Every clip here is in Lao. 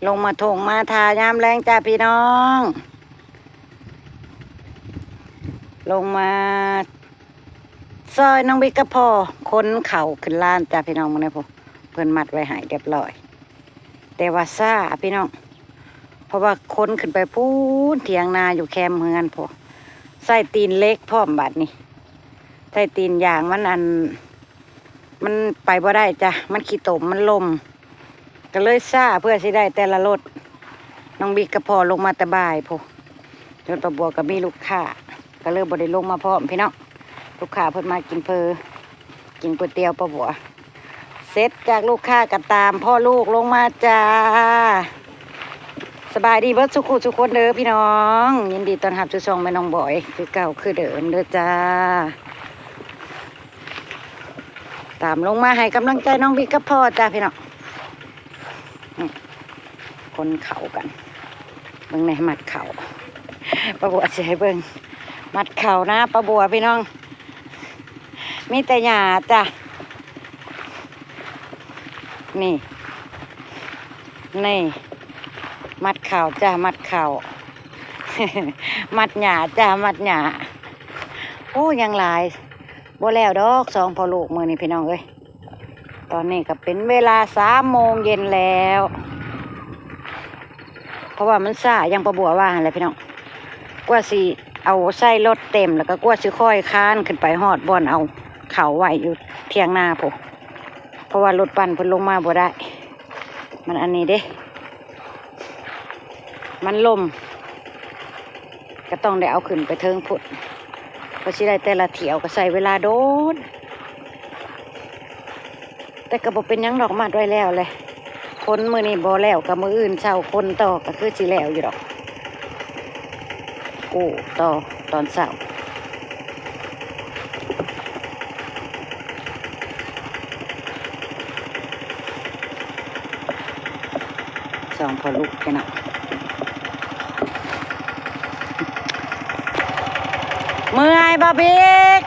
ລົງມາທົ່ງມາທ່າຍາມແລງຈ້າພີ່ນ້ອງ ລົງມາຊ່ອຍນ້ອງບິກກັບພໍ່ຂົນເຂົ້າຂຶ້ນລານຈ້າພີ່ນ້ອງ ເບິ່ງແດ່ພຸ້ນ ເພິ່ນມັດໄວ້ໃຫ້ຮຽບຮ້ອຍ ແຕ່ວ່າຊ້າພີ່ນ້ອງ ເພາະວ່າຂົນຂຶ້ນໄປພຸ້ນ ຖຽງນາຢູ່ແຄມເຮືອນພຸ້ນ ໃຊ້ຕີນເຫຼັກພ້ອມບາດນີ້ ໃຊ້ຕີນຢາງມັນ ອັນ ມັນໄປບໍ່ໄດ້ຈ້າ ມັນຂີ້ຕົມ ມັນລົ້ມ ກໍເລີຍຊ້າ ເພື່ອຊິໄດ້ແຕ່ລະລົດ ນ້ອງບິກກັບພໍ່ລົງມາແຕ່ບ່າຍພຸ້ນ ຈົນປ້າບົວກໍມີລູກຄ້າ ກໍເລີຍບໍ່ໄດ້ລົງມາພ້ອມພີ່ນ້ອງ ລູກຄ້າເພິ່ນມາກິນເຝີ ກິນກ໋ວຍຕຽວປ້າບົວ ເສັດຈາກລູກຄ້າກໍຕາມພໍ່ລູກລົງມາຈ້າ ສະບາຍດີເບິດສູ່ຄູ່ສູ່ຄົນເດີພີ່ນ້ອງ ຍິນດີຕ້ອນຮັບສູ່ຊ່ອງແມ່ນ້ອງບອຍຄືເກົ່າຄືເດີມເດີຈ້າ ຕາມລົງມາໃຫ້ກຳລັງໃຈນ້ອງບິກກັບພໍ່ຈ້າພີ່ນ້ອງ ນີ້ ຂົນເຂົ້າກັນ ເບິ່ງແດ່ ມັດເຂົ້າ ປ້າບົວຊິໃຫ້ເບິ່ງ ມັດເຂົ້ານາປ້າບົວພີ່ນ້ອງ ມີແຕ່ຫຍ້າຈ້າ ນີ້ ນີ້ ມັດເຂົ້າຈ້າ ມັດເຂົ້າ ມັດຫຍ້າຈ້າ ມັດຫຍ້າ ໂອ້ ຍັງຫຼາຍ ບໍ່ແລ້ວດອກ ສອງພໍ່ລູກມື້ນີ້ພີ່ນ້ອງເອີຍ ຕອນນີ້ກໍເປັນເວລາສາມໂມງເຢັນແລ້ວ ເພາະວ່າມັນຊ້າ ຢ່າງປ້າບົວວ່າຫັ້ນແຫຼະພີ່ນ້ອງ ກວ່າຊິເອົາໃສ່ລົດເຕັມ ແລ້ວກໍກວ່າຊິຄ່ອຍຄານຂຶ້ນໄປຮອດບ່ອນເອົາເຂົ້າໄວ້ຢູ່ຖຽງນາພຸ້ນ ເພາະວ່າລົດປັ່ນເພິ່ນລົງມາບໍ່ໄດ້ ມັນອັນນີ້ເດ້ ມັນລົ້ມ ກໍຕ້ອງໄດ້ເອົາຂຶ້ນໄປເທິງພຸ້ນ ກວ່າຊິໄດ້ແຕ່ລະຖ້ຽວກໍໃຊ້ເວລາດົນ ແຕ່ກໍບໍ່ເປັນຫຍັງດອກ ມັດໄວ້ແລ້ວແຫຼະ ຂົນມື້ນີ້ບໍ່ແລ້ວກໍມື້ອື່ນເຊົ້າຂົນຕໍ່ ກໍຄືຊິແລ້ວຢູ່ດອກ ໂອ້ ຕໍ່ຕອນເຊົ້າ ສອງພໍ່ລູກແທ້ເນາະ ເມື່ອຍບໍ່ບິກ?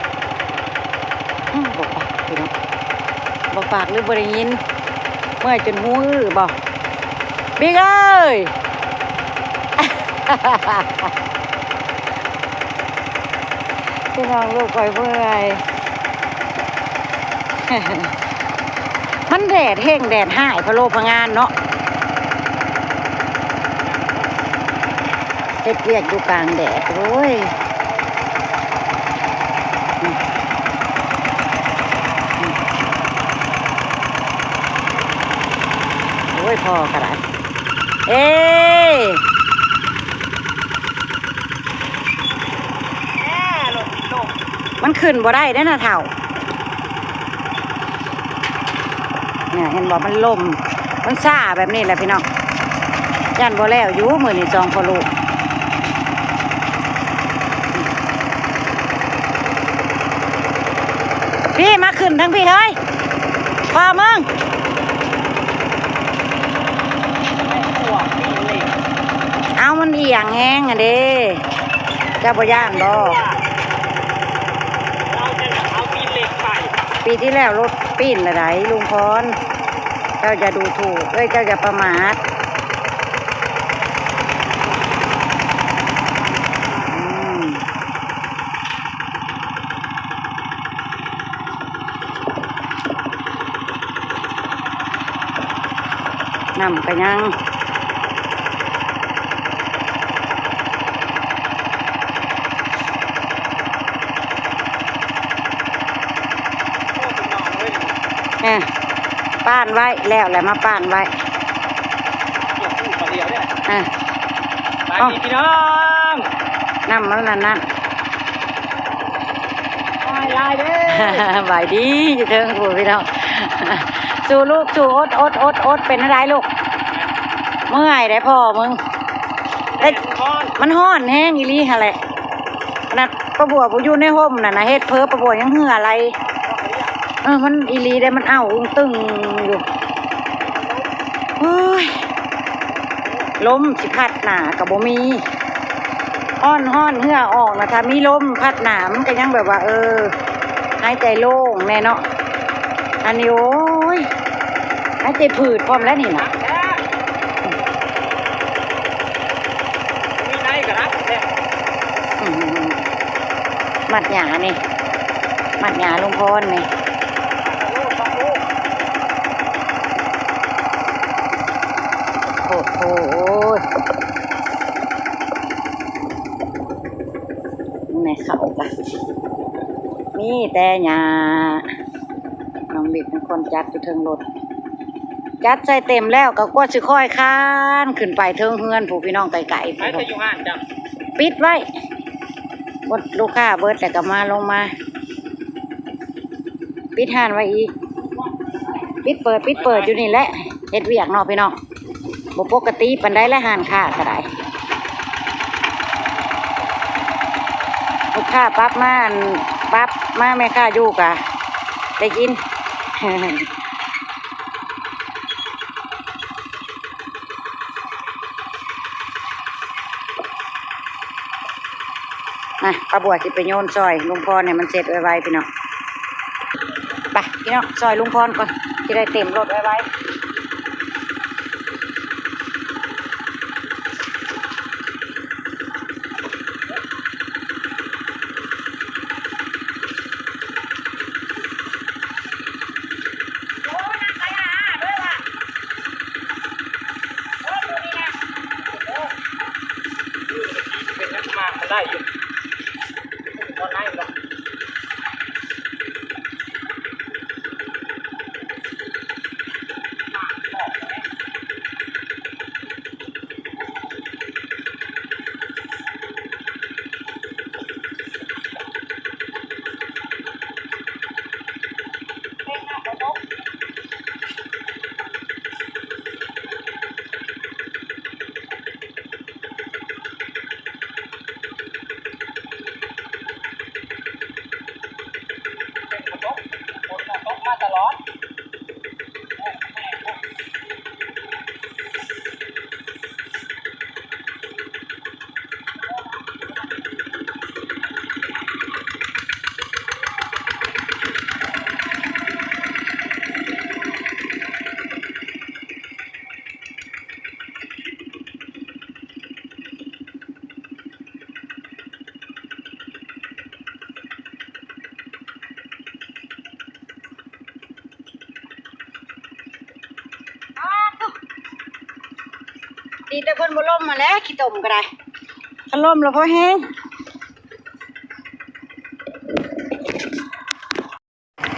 ອືມ ບໍ່ປາກພີ່ນ້ອງ ບໍ່ປາກຫຼືບໍ່ໄດ້ຍິນ? ເມື່ອຍຈົນຫູອື້ບໍ? ບິກເອີຍ! ພີ່ນ້ອງ ລູກຂ້ອຍເມື່ອຍ ມັນແດດແຮງ ແດດຮ້າຍ ພະໂລພະງານເນາະ ເຮັດວຽກຢູ່ກາງແດດ ໂອ້ຍ ໂອ້ຍ ພໍ່ກໍໄດ້ ເອ້ ມັນຂຶ້ນບໍ່ໄດ້ເດ້ນະເຖົ້າ ນີ້ເຫັນບໍ່ ມັນລົ້ມ ມັນຊ້າແບບນີ້ແຫຼະພີ່ນ້ອງ ຢ້ານບໍ່ແລ້ວຢູ່ມື້ນີ້ ສອງພໍ່ລູກ ພີ້ ມາຂຶ້ນທາງພີ້ເຮີ້ຍ ພໍ່ມຶງ ເອົາ ມັນອຽງແຮງຫັ້ນເດ້ ເຈົ້າບໍ່ຢ້ານບໍ່? ປີທີ່ແລ້ວລົດປີ້ນລະໃດ ລຸງພອນ ເຈົ້າຢ່າດູຖູກເອີຍ ເຈົ້າຢ່າປະໝາດ ອືມ. ນ້ຳກະຍັງ ເອີ ປ້ານໄວ້ ແລ້ວແຫຼະມາປ້ານໄວ້ ເອີ ໄປດີພີ່ນ້ອງ ນ້ຳມັນນັ້ນນະ. ສະບາຍດີຢູ່ເທິງພຸ້ນພີ່ນ້ອງ ສູ້ລູກສູ້ ອົດ ອົດ ອົດ ອົດ ເປັນຈັ່ງໃດລູກ? ເມື່ອຍໄດ໋ພໍ່ມຶງ ເອີຍ ມັນຮ້ອນແຮງອີ່ຫຼີຫັ້ນແຫຼະ ຂະໜາດປ້າບົວບໍ່ຢູ່ໃນຮົ່ມນັ້ນນະ ເຮັດເຜີປ້າບົວຍັງເຫື່ອໄຫຼ ເອີ ມັນອີ່ຫຼີເດ້ ມັນເອົ້າອຶ້ງຕຶ້ງຢູ່ ໂອ້ຍ ລົມຊິພັດໜ້າກໍບໍ່ມີ ຮ້ອນໆ ເຫື່ອອອກນະ ຖ້າມີລົມພັດໜ້າມັນກໍຍັງແບບວ່າ ເອີ ຫາຍໃຈໂລ່ງແດ່ເນາະ ອັນນີ້ ໂອ້ຍ ຫາຍໃຈຜືດພ້ອມແລ້ວນີ້ນະ. ອືມ ມັດຫຍ້ານີ້ ມັດຫຍ້າລຸງພອນນີ້ ໂອ້ໂຫ ໂອ້ຍ ແມ່ເຂົ້າກະມີແຕ່ຫຍ້າ. ນ້ອງບິກເປັນຄົນຈັດຢູ່ເທິງລົດ ຈັດໃສ່ເຕັມແລ້ວກໍກວ່າຊິຄ່ອຍຄານຂຶ້ນໄປເທິງເຮືອນພຸ້ນ ພີ່ນ້ອງ ໄກໆ ໄປແຕ່ຢູ່ຮ້ານຈ້ະ ປິດໄວ້ ໝົດລູກຄ້າເບິດແລ້ວກໍມາ ລົງມາ ປິດຮ້ານໄວ້ອີກ ປິດເປີດ ປິດເປີດຢູ່ນີ້ແຫຼະ ເຮັດວຽກເນາະ ພີ່ນ້ອງ. ບໍ່ປົກກະຕິປານໃດແຫຼະ ຮ້ານຄ້າກໍໄດ້ ລູກຄ້າປັບມາ ອັນ ປັບມາ ແມ່ຄ້າຢູ່ກະໄດ້ກິນ. ມາ ປ້າບົວຊິໄປໂຍນຊ່ອຍລຸງພອນໃຫ້ມັນເສັດໄວໆ ພີ່ນ້ອງ. ໄປ ພີ່ນ້ອງ ຊ່ອຍລຸງພອນກ່ອນ ຊິໄດ້ເຕັມລົດໄວໆ. ດີແຕ່ເພິ່ນບໍ່ລົ້ມຫັ້ນແຫຼະ ຂີ້ຕົມກໍໄດ້ ຄັນລົ້ມແລ້ວພໍແຮງ.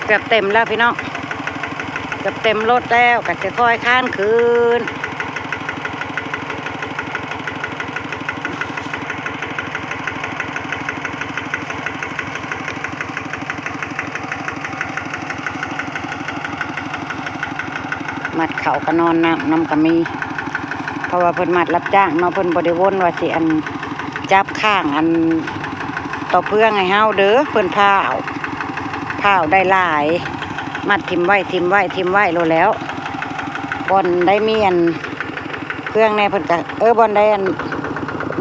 ເກືອບເຕັມແລ້ວພີ່ນ້ອງ ເກືອບເຕັມລົດແລ້ວ ກໍຈະຄ່ອຍຄານຄືນ. ມັດເຂົ້າກໍນອນນຳ ນຳກໍມີ ເພາະວ່າເພິ່ນມັດຮັບຈ້າງເນາະ ເພິ່ນບໍ່ໄດ້ວົນວ່າຊິ ອັນ ຈັບຄ້າງ ອັນ ຕໍ່ເຟືອງໃຫ້ເຮົາເດີ ເພິ່ນພ້າວ ພ້າວໄດ້ຫຼາຍ ມັດຖິ້ມໄວ້ ຖິ້ມໄວ້ ຖິ້ມໄວ້ໂລດແລ້ວ ບ່ອນໃດມີ ອັນ ເຟືອງແດ່ ເພິ່ນກໍ ເອີ ບ່ອນໃດ ອັນ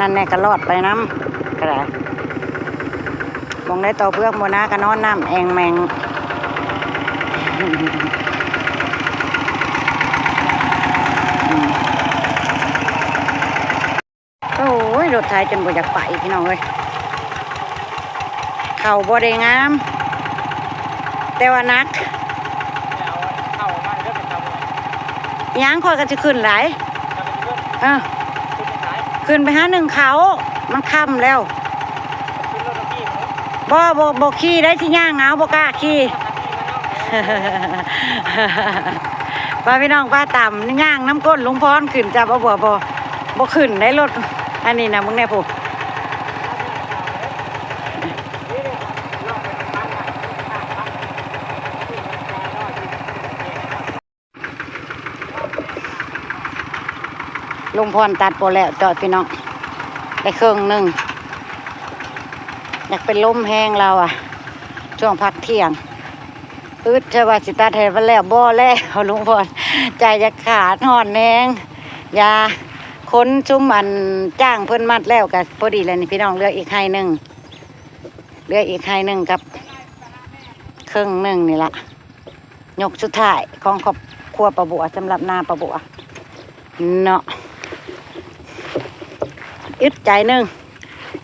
ນັ້ນແດ່ ກໍລອດໄປນຳກໍໄດ້. ໝ່ອງໃດຕໍ່ເຟືອງບໍ່ໜາກໍນອນນ້ຳແອງແມງ. ໂອ້ຍ ລົດໄຖຈົນບໍ່ຢາກໄປພີ່ນ້ອງເອີຍ ເຂົ້າບໍ່ໄດ້ງາມ ແຕ່ວ່າໜັກ. ຫຍັງ ຂ້ອຍກໍຊິຂຶ້ນຫຼາຍ ເອີ ຂຶ້ນໄປຫາໜຶ້ງເຂົ້າ ມັນຄ່ຳແລ້ວ. ບໍ່ ບໍ່ ບໍ່ຂີ່ໄດ້ ຊິຍ່າງເອົາ ບໍ່ກ້າຂີ່. ວ່າພີ່ນ້ອງວ່າຕາມຍ່າງນຳກົ້ນລຸງພອນຂຶ້ນ ຈັບເອົາບໍ່ ບໍ່ ບໍ່ຂຶ້ນໄດ້ລົດ ອັນນີ້ນະ ເບິ່ງແດ່ພຸ້ນ. ລຸງພອນຕັດບໍ່ແລ້ວເຈາະ ພີ່ນ້ອງ ໄດ້ເຄິ່ງໜຶ່ງ. ຢາກເປັນລົມແຮງລາວອະ ຊ່ວງພັກທ່ຽງ ອຶດແທ້ວ່າຊິຕັດໃຫ້ມັນແລ້ວ. ບໍ່ແລ້ວລຸງພອນ ໃຈຢາກຂາດ ຮ້ອນແຮງ. ຢ່າ ຄົນຊຸມອັນຈ້າງເພິ່ນມັດແລ້ວກໍພໍດີແລ້ວນີ້ ພີ່ນ້ອງ. ເຫຼືອອີກໄຮ່ໜຶ່ງ ເຫຼືອອີກໄຮ່ໜຶ່ງກັບເຄິ່ງໜຶ່ງນີ້ລະ. ຍົກສຸດທ້າຍຂອງຄອບຄົວປ້າບົວ ສຳລັບນາປ້າບົວເນາະ. ອຶດໃຈໜຶ່ງ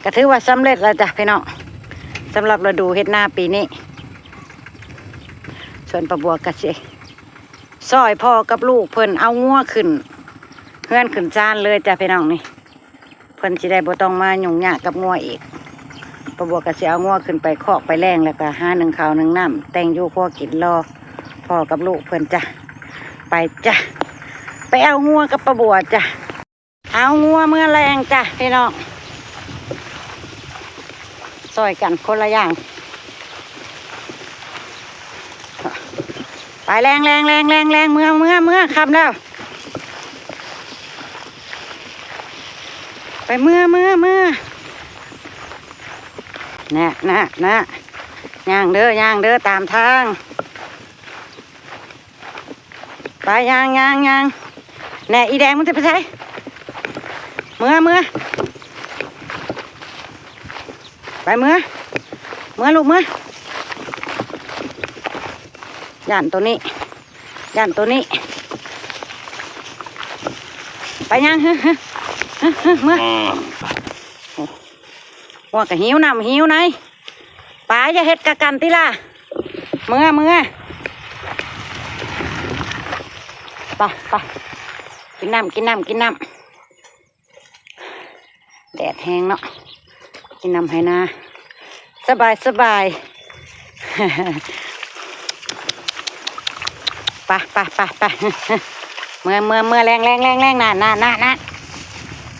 ກໍຖືວ່າສຳເລັດແລ້ວຈ້ະພີ່ນ້ອງ ສຳລັບລະດູເຮັດນາປີນີ້. ສ່ວນປ້າບົວກໍຊິຊ່ອຍພໍ່ກັບລູກເພິ່ນເອົາງົວຂຶ້ນເຮືອນຂຶ້ນຊານເລີຍຈ້ະພີ່ນ້ອງນີ້. ເພິ່ນຊິໄດ້ບໍ່ຕ້ອງມາຫຍຸ້ງຍາກກັບງົວອີກ. ປ້າບົວກໍຊິເອົາງົວຂຶ້ນໄປຄອກໄປແລງ ແລ້ວກໍຫາໜຶ້ງເຂົ້າໜຶ້ງນ້ຳ ແຕ່ງຢູ່ຄົວກິນລໍພໍ່ກັບລູກເພິ່ນຈ້ະ. ໄປຈ້ະ ໄປເອົາງົວກັບປ້າບົວຈ້ະ. ເອົາງົວເມືອແລງຈ້ະພີ່ນ້ອງ ຊ່ອຍກັນຄົນລະຢ່າງ. ໄປແລງໆໆໆ ເມືອ ເມືອ ເມືອ ຄ່ຳແລ້ວ. ໄປເມືອ ເມືອ ເມືອ ນະ ນະ ນະ ຍ່າງເດີ ຍ່າງເດີ ຕາມທາງ. ໄປ ຍ່າງ ຍ່າງ ຍ່າງ. ແນ່ ອີແດງ ມຶງຈະໄປໃສ? ເມືອ ເມືອ ໄປ ເມືອ ເມືອ ລູກ ເມືອ. ຢ້ານໂຕນີ້ ຢ້ານໂຕນີ້. ໄປ ຍ່າງ ເຮີ ເຮີ ເຮີ ເມືອ. ອືມ ໂອ້ ງົວກໍຫິວນ້ຳຫິວໃນ. ໄປ ຢ່າເຮັດກະກັນຕິລະ. ເມືອ ເມືອ ໄປ ໄປ ກິນນ້ຳ ກິນນ້ຳ ກິນນ້ຳ. ແດດແຮງເນາະ ກິນນ້ຳໄຮ່ນາ ສະບາຍ ສະບາຍ. ໄປ ໄປ ໄປ ໄປ ເມືອ ເມືອ ເມືອ ແລ່ນ ແລ່ນ ແລ່ນ ແລ່ນ ນານ ນານ ນານ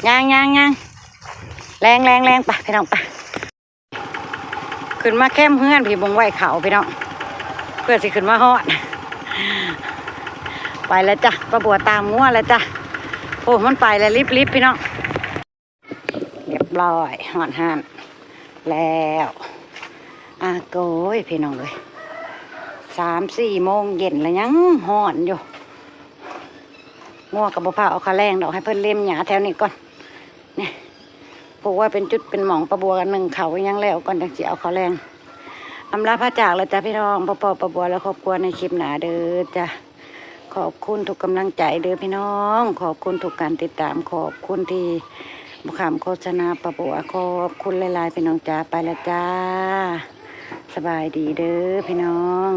ຍ່າງ ຍ່າງ ຍ່າງ ແລ່ນ ແລ່ນ ແລ່ນ ໄປ ພີ່ນ້ອງ ໄປ. ຂຶ້ນມາແຄມເຮືອນພີ້ ບ່ອນໄວ້ເຂົ້າພີ່ນ້ອງ ເພື່ອຊິຂຶ້ນມາຮອດ. ໄປແລ້ວຈ້ະ ປ້າບົວຕາມງົວແລ້ວຈ້ະ. ໂອ້ ມັນໄປແລ້ວ ລິບໆ ພີ່ນ້ອງ. ຮຽບຮ້ອຍ ຮອດຮ້ານແລ້ວ. ອາໂກຍ ພີ່ນ້ອງເອີຍ ສາມສີ່ໂມງເຢັນແລ້ວ ຍັງຮ້ອນຢູ່. ງົວກໍບໍ່ພາເອົາເຂົ້າແລງດອກ ໃຫ້ເພິ່ນເລັມຫຍ້າແຖວນີ້ກ່ອນ. ນີ້ ຜູກໄວ້ເປັນຈຸດເປັນໝ່ອງ ປ້າບົວໜຶ້ງເຂົ້າຫຍັງແລ້ວກ່ອນ ຈັ່ງຊິເອົາເຂົ້າແລງ. ອຳລາພາຈາກແລ້ວຈ້ະພີ່ນ້ອງ ພໍ້ໆ ປ້າບົວ ແລະ ຄອບຄົວໃນຄລິບໜ້າເດີຈ້ະ. ຂອບຄຸນທຸກກຳລັງໃຈເດີພີ່ນ້ອງ ຂອບຄຸນທຸກການຕິດຕາມ ຂອບຄຸນທີ່ບໍ່ຂ້າມໂຄສະນາປ້າບົວ ຂອບຄຸນຫຼາຍໆ ພີ່ນ້ອງຈ້າ. ໄປແລ້ວຈ້າ ສະບາຍດີເດີພີ່ນ້ອງ.